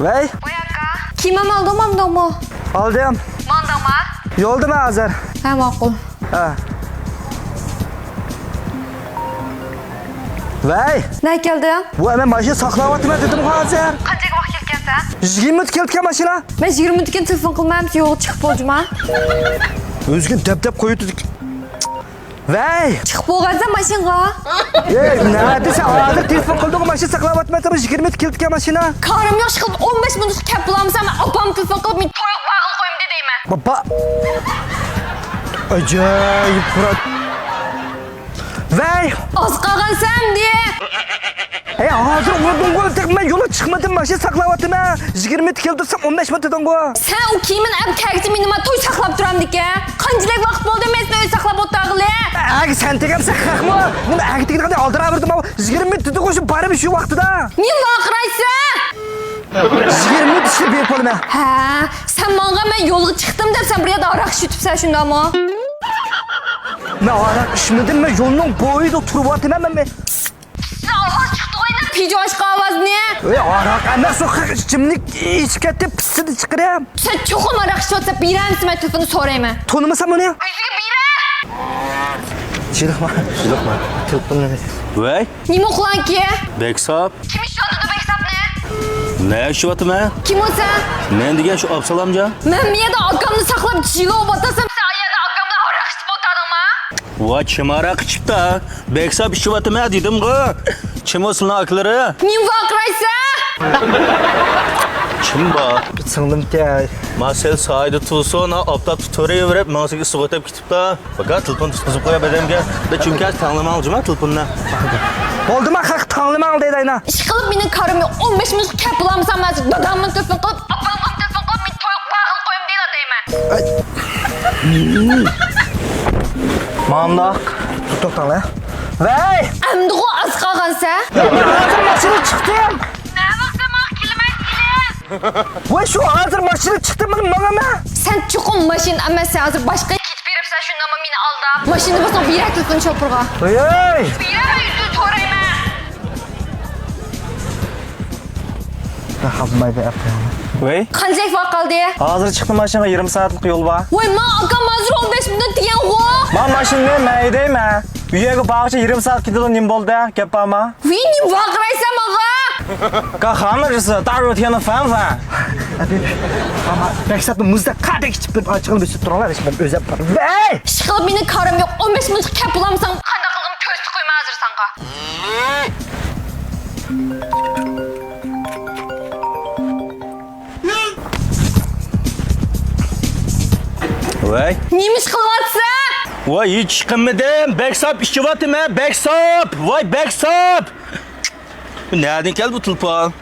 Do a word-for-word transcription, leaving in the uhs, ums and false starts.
ۋەي. ۋەي ئاكا. كىيىم ئالدىڭمۇ، ئالمىدىڭمۇ؟ ئالدىم. ماڭدىڭما؟ يولدىمەن ھازىر. ھە، ماقۇل. ھە. ۋەي. نەگە كەلدىڭ؟ ۋە، مەن ماشىنا ساقلاۋاتىمەن دېدىمغۇ ھازىر. قانچىلىك ۋاقىت كەلگەنسەن؟ يىگىرمە مىنۇت كېلىدىكەن ماشىنا. مەن يىگىرمە مىنۇتتىن كېيىن تېلېفون قىلمامسەن، يولغا چىقىپ بولدۇما؟ ئۆزىگە دەپ-دەپ قويۇۋېتىدۇ. ۋەي! چىقىپ بولغانسەن ماشىنىغا. ئەي، نەدە سەن ھازىر تېلېفون قىلدىڭغۇ، ماشىنا ساقلاۋاتىمەن، يىگىرمە مىنۇت كېلىدىكەن ماشىنا. كارىم يوق، ئىشقىلىپ ئون بەش مىنۇتقا كەپ بولامسەن، مەن ئاپام تېلېفون قىلىپ، مېنى تويغا بارغىلى قويمىدى دەيمەن. بابا. ئاجايىپ بۇرات. ۋەي! ئاز قالغانسەن ئەمدى. ئەي، ھازىر ئۇردۇڭغۇ، تېخى مەن يولغا چىقمىدىم، ماشىنا ساقلاۋاتىمەن. يىگىرمە مىنۇت كېلىپ تۇرسام، ئون بەش مىنۇت دېدىڭغۇ. سەن ئۇ كىيىمىنى ئەپ كەلگۈچە مېنى توي ساقلاپ تۇرامدىكەن. قانچىلىك ۋاقىت بولدى مەن سېنى ئۆي ساقلاپ ئولتۇرغىلى؟ ئەگە سەن دېگەنسەن خەقمۇ؟ نېمە ئەگە دېگەندەك ئالدىراپ بېرىدىم، يىگىرمە مىنۇت دېدىغۇ، شۇ بارىمەن شۇ ۋاقتىدا. نېمە ۋارقىرايسەن؟ يىگىرمە مىنۇت ئىچىدە بېرىپ بولىمەن. ھە، سەن ماڭغان مەن يولغا چىقتىم دەپ سەن بۇ يەردە ھاراق ئىچىۋېتىپسەن شۇنداقمۇ؟ مەن ھاراق ئىچمىدىم، مەن يولنىڭ بويىدا تۇرۇۋاتىمەن مەن. سىزدىن ئاۋاز چىقتىغۇ ئەينەك پىجو ئاشقا ئاۋازنى. ئەي، ھاراق ئەمەس، ئۇ خەق ئىچىملىك ئىچىپ كەتتى، پىسسىدە چىقىرىم. سەن چوقۇم ھاراق ئىچىۋاتسا بېرەمسەن، مەن تېلېفوننى سورايمەن. تونۇمىسام ئۇنى. ئۆزىگە بېرە. شۇنداقما؟ شۇنداقما؟ تېلېفوننى. ۋەي. نېمە ئۇخلانكى؟ بەك ساپ. كىم ئىشلەۋاتىدۇ بەك ساپنى؟ مەن ئىشلەۋاتىمەن. كىم ئۇ سەن؟ مەن دېگەن شۇ ئابسالامجان. مەن بۇ يەردە ئاكامنى ساقلاپ جىلە بولۇۋاتىسەن، سەن ئۇ يەردە ئاكام بىلەن ھاراق ئىچىپ ئولتۇردۇڭما؟ ۋاي، كىم ھاراق ئىچىپتا؟ بەك ساپ ئىچىۋاتىمەن دېدىمغۇ. كىم ئۇ سىلىنىڭ ئاكىلىرى؟ نېمە ۋارقىرايسەن؟ كىم بار؟ بىر سىڭلىمكەن. ما سەل سايدا تۇرسۇن، ھا، ئاپتاپتا تۇرۇۋېرىپ، ماڭا سىزگە ئىسسىق ئۆتۈپ كېتىپتا. باكا، تېلېفون تۇتقۇزۇپ قويا بەدەمگە. بە چۈمكە تاڭلىماڭ جۇما تېلېفوننى. بولدىما، خەق تاڭلىماڭ دەيدۇ ئەينە. ئىشقىلىپ مېنىڭ كارىم يوق، ئون بەش مىنۇتقا كەپ بولامسەن، مەن دادامغا تېلېفون قىلىپ، ئاپامغا تېلېفون قىلىپ، مېنى تويغا بارغىلى قويمىدى دەيمەن. مانداق. توختاڭلار. ۋەي! ئەمدىغۇ ئاز قالغانسەن. ھازىر ماشىنا چىقتىم. نەۋاقتىما كېلىمەن كېلىڭ. ۋاي، شۇ ھازىر ماشىنا چىقتىم، مانا ماڭىمەن. سەن چوقۇم ماشىنا ئەمەس، سەن ھازىر باشقا كېتىپ بېرىپسەن، شۇنداقمۇ مېنى ئالداپ. ماشىنىنى بولسا بېرە تېلېفون شوپۇرغا. ۋەي! بېرە ئۆزۈڭ سورايمەن. ۋەي. قانچىلىك ۋاقىت قالدى؟ ھازىر چىقتىم، ماشىنىغا يېرىم سائەتلىك يول بار. ۋاي، ما ئاكام ھازىر ئون بەش مىنۇت دېگەنغۇ. ما ماشىنىنى مەن ھەيدەيمەن. ئۆيگە بارغۇچە يېرىم سائەت كېتىدۇ، نېمە بولدى؟ گەپ بارمۇ؟ ۋىي، نېمە ۋارقىرايسەن ماڭا؟ 干啥呢？这是大热天的，烦不烦？ئەبى، ئاما، بەك سەت مۇزدا قادەك ئىچىپ بېرىپ، ئاچىقىنى بۆسۈپ تۇرۇڭلار، ھېچ بىر ئۆزەپ بار. ۋەي! ئىشقىلىپ مېنىڭ كارىم يوق، ئون بەش مىنۇتقا كەپ بولامسەن، قانداق قىلغىنىمنى كۆرسىتىپ قويىمەن ھازىر ساڭا. ۋەي. نېمە ئىش قىلىۋاتىسەن؟ ۋاي، ھېچ ئىش قىلمىدىم، بەك ساپ ئىچىۋاتىمەن، بەك ساپ، ۋاي، بەك ساپ. نەدىن كەلدى بۇ تېلېفون؟